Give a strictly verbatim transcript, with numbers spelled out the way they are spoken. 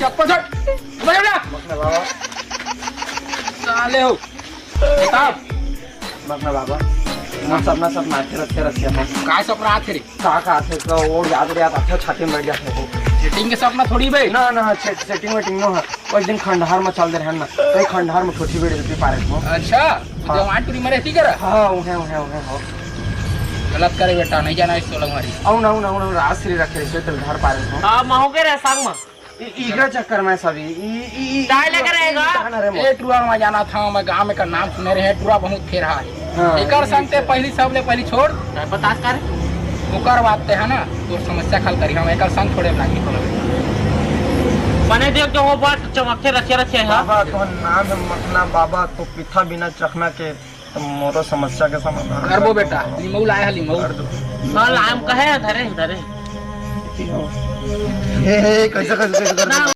चप्पल छोड़, बजा ना। मखना बाबा। साले हो। बताओ। मखना बाबा, मोर सपना, सपना आथे रतिया रतिया में। काय सपना आथे रे? का, का आथे, तो वो याद रे, याद आथे, छाती में बैठ जाथे वो। सेटिंग के सपना थोड़ी बे। ना, ना, से-, सेटिंग वेटिंग नो है। उस दिन खंडहर में चल दे रहन ना, तो खंडहर में ठोठी बीड़ी पी पारे हो। अच्छा, तो हाँ। जवान टूरी मरे थी कर? हाँ, उहे, उहे, उहे, हो। गलत करे बेटा, नहीं जाना इस सोलंग मारी। अउ ना, अउ ना, अउ ना, राज श्री रखे, इसे तो घर पारे हो। हाँ, महू के रहे संग में। इ-, इकरा चक्कर में सब इ-, इ-, इ-, इ-, काय लेकर रहेगा? इ-, इ-, ए, टुरा में जाना था, मैं गांव में का नाम सुने रहे, टुरा बहुत फेर है। हाँ, एकर संग ते पहली, सबले पहली छोड़। काय बतास कर? ओकर बात ते है ना, तोर समस्या खल करी, हम एकर संग छोड़े लागी। बने देख जो हो बात चमकते रखे रखे है। बाबा, तोहर नाम है मखना बाबा, तो पिथा बिना चखना के। तो मोरो समस्या के समाधान करबो कर दो बेटा, बाबा। लिमऊ लाए है, लिमऊ। कर दो। हाँ, लाम कहे है, धरे, धरे। हे, हे, कैसे, कैसे, कैसे कर दो?